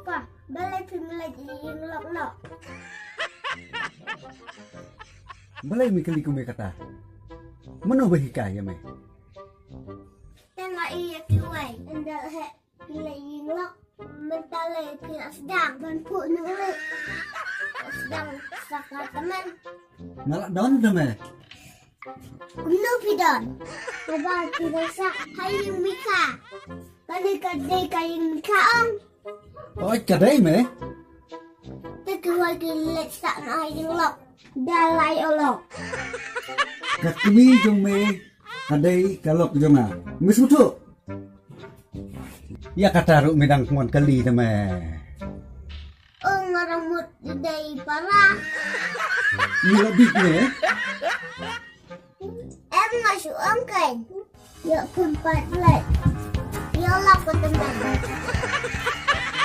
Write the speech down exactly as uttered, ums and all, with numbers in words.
Pa, balei phim leit ïing lok noh? Balei me kylli kum kata? Mano ba hikai ïa me? Te nga ïa kiwei, ynda leh phi leit ïing lok, mynta leh phi la sdang ban phuh nongrim. Sdang sak nga tymmen. Nga la don te me. Kumno phi don? Haba phi don sak ha ïing Mika. Kane ka dei ka ïing Mika ong. Oi, ka dei me. Te kiwei ki leit sah na ïing lok. Da lai o lok. Ka kmie jong me ka dei ka lok jong nga. Me sngewthuh. Ïa kata ruh me dang kynmaw kali te me. O, nga rang mut dei para. Me la bit me. Em, nga shu ong kein. Ïa pun pat leit. Ïa lok ko te me.